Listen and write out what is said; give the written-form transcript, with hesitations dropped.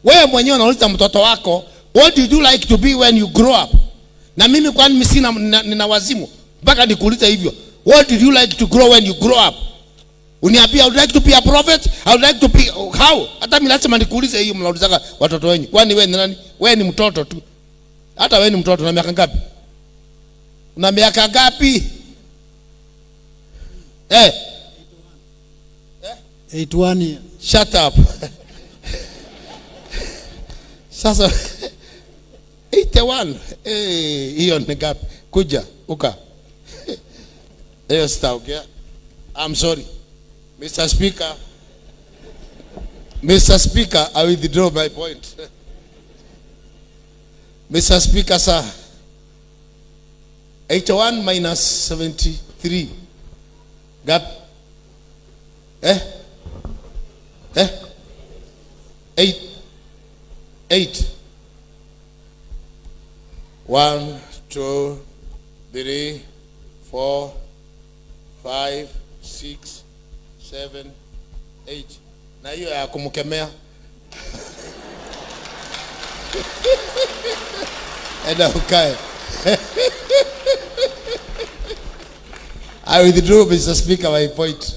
Wewe mwenyewe unauliza mtoto wako, what do you like to be when you grow up? Na mimi kwani mimi sina nina wazimu mpaka nikuulize hivyo? What did you like to grow when you grow up? Uniambia I would like to be a prophet, I would like to be how? Hata mimi lazima nikuulize hiyo mnaulizaga watoto wenyu. Kwani wewe ni nani? Wewe ni mtoto tu. Hata wewe ni mtoto, una miaka ngapi? Una miaka ngapi? Eh, 81 years. Shut up. Sasa 81. Eh, hiyo ni ngapi? Kuja, uka. Hiyo sitaongea. I'm sorry. Mr. Speaker. Mr. Speaker, I withdraw my point. Mr. Speaker, sir. 81 minus 73. Gap. Eh? Eh? 8. 8. 1, 2, 3, 4, 5, 6, 7, 8. Na hiyo ya kumkemea. Enda ukae. I withdraw, Mr. Speaker, my point.